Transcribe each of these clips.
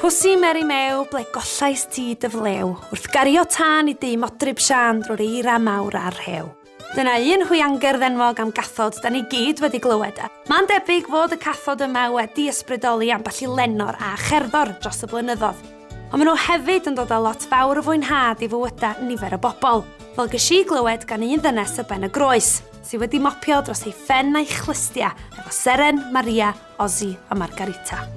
Pwsi Meri Mew, ble gollais ti dy flew, wrth gario tân i dŷ Modryb Siân drwy'r eira mawr a'r rhew. Dyna un hwiangerdd enwog am gathod da ni gyd wedi glywed a mae'n debyg fod y cathod yma wedi ysbrydoli ambell i lenor a cherddor dros y blynyddodd. Ond maen nhw hefyd yn dod â lot fawr o fwynhad i fywydau nifer o bobl, fel ges i glywed gan un ddynes o Ben y Groes, sydd wedi mopio dros ei phen a'i chlustia efo Seren, Maria, Ozzy a Margarita.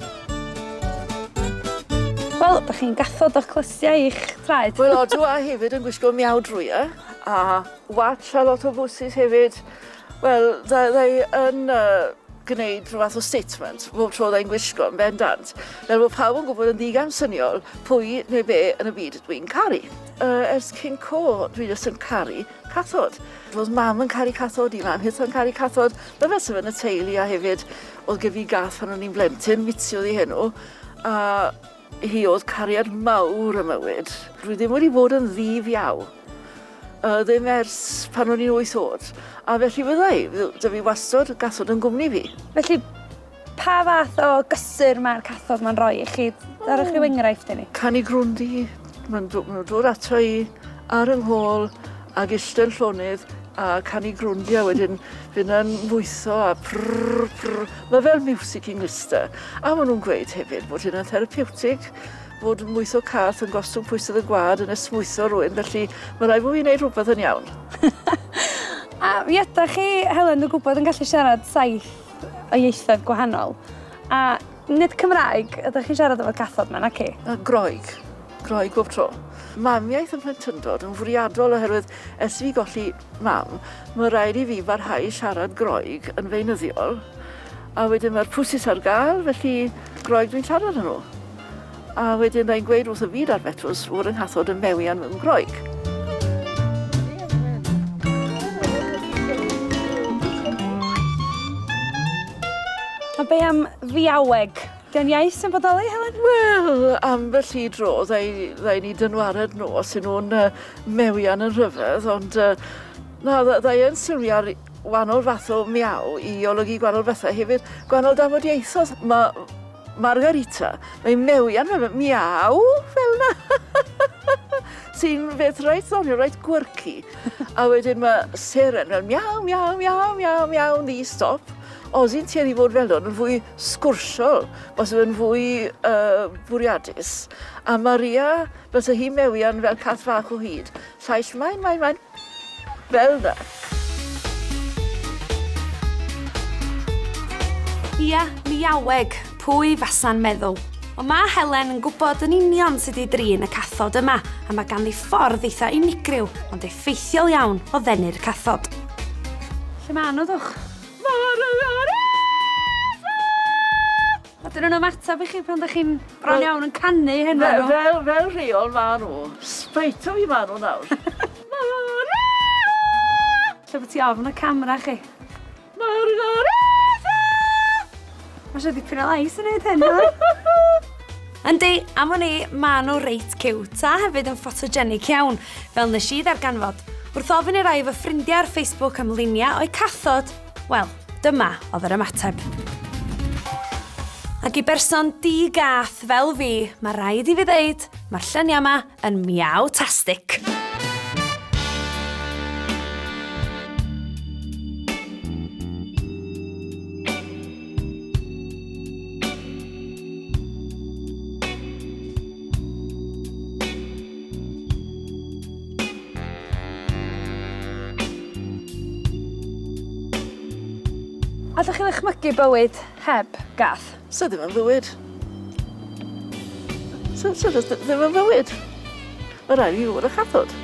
Wel, da chi'n gathod o'ch clustiau i'ch traed. Wel, odw, a hefyd yn gwisgo miaw drwya, a watch a lot o fwsys hefyd. Wel, dda i yn uh, gwneud rhyw fath o statement bob tro dda i'n gwisgo yn bendant. Fel bod pawb yn gwybod yn ddigamsyniol pwy neu be yn y byd dwi'n caru. Uh, ers cyn co, dwi jyst yn caru cathod. Roedd mam yn caru cathod, i mam hitho'n caru cathod. Mae fel sef yn y teulu a hefyd oedd gyda fi gath pan o'n i'n blentyn, Mitzi oedd ei henw, a hi oedd cariad mawr y mywyd. Dwi ddim wedi bod yn ddi fiaw. Uh, ddim ers pan o'n i'n wyth oed. A felly fydda i, dy fi wastod gathod yn gwmni fi. Felly, pa fath o gysur mae'r cathod ma'n rhoi i chi? Darwch rhyw enghraifft i ni. Canu grwndi, maen nhw'n dod ato i ar yng nghôl ac eistedd llonydd a canu grwndi a wedyn fydd yna'n mwytho a prrr prrr. Mae fel miwsig i ngluster. A maen nhw'n gweud hefyd bod hynna'n therapiwtig, bod mwytho cath yn gostwng pwysedd y gwad yn esmwytho rhywun, felly mae rhaid bod fi'n gwneud rhywbeth yn iawn. A mi ydych chi, Helen, dwi'n gwybod yn gallu siarad saith o ieithoedd gwahanol. A nid Cymraeg ydych chi'n siarad efo'r cathod 'ma, naci? Na, Groeg. Groeg bob tro. Mamiaith yn plentyndod yn fwriadol oherwydd ers i fi golli mam, mae rhaid i fi barhau i siarad Groeg yn feunyddiol, a wedyn mae'r pwsis ar gael, felly Groeg dwi'n siarad â nhw. A wedyn rhaid gweud wrth y byd ar Betws fod yng nghathod yn mewian mewn Groeg. A be am fiaweg? Di'n iaith sy'n bodoli, Helen? Wel, ambell i dro, ddau, ddau ni dynwared nhw os ydyn nhw'n uh, mewian yn rhyfedd, ond uh, na, ddau yn sylwi ar wahanol fath o miaw i olygu gwahanol bethau hefyd, gwahanol dafodieithoedd. Mae Margarita, mae'n mewian fel miaw fel na. Sy'n beth reit ddoniol, reit gwyrci. A wedyn mae Seren fel miaw, miaw, miaw, miaw, miaw, ddi-stop. Ozzy'n tueddu i fod fel hwn yn fwy sgwrsiol, bosib yn fwy uh, bwriadus. A Maria, fysa hi mewian fel cath fach o hyd. Llais main, main, main, fel na. Ia, miaweg, pwy fasa'n meddwl? Ond mae Helen yn gwybod yn union sut i drin y cathod yma, a mae ganddi ffordd eitha unigryw, ond effeithiol iawn o ddenu'r cathod. Lle maen nhw, ddwch? Ydyn nhw'n ymateb i chi pan ydych chi'n bron iawn yn canu heno nhw? Fel, fel rheol ma nhw. Sbeito fi ma nhw nawr. Lle bod ti ofn y camera chi? Mae eisiau dipyn o lais yn neud hyn, Yndi, am wn i, maen nhw reit ciwt a hefyd yn ffotogenic iawn, fel nes i ddarganfod. Wrth ofyn i rai o fy ffrindiau ar Facebook am luniau o'u cathod, wel, dyma oedd yr ymateb. Ac i berson di-gath fel fi, mae rhaid i fi ddeud, mae'r lluniau yma yn miaw-tastic. Allwch chi ddychmygu bywyd heb gath? So ddim yn fywyd. So, so ddim yn fywyd. Mae rhaid i fi fod y chathod.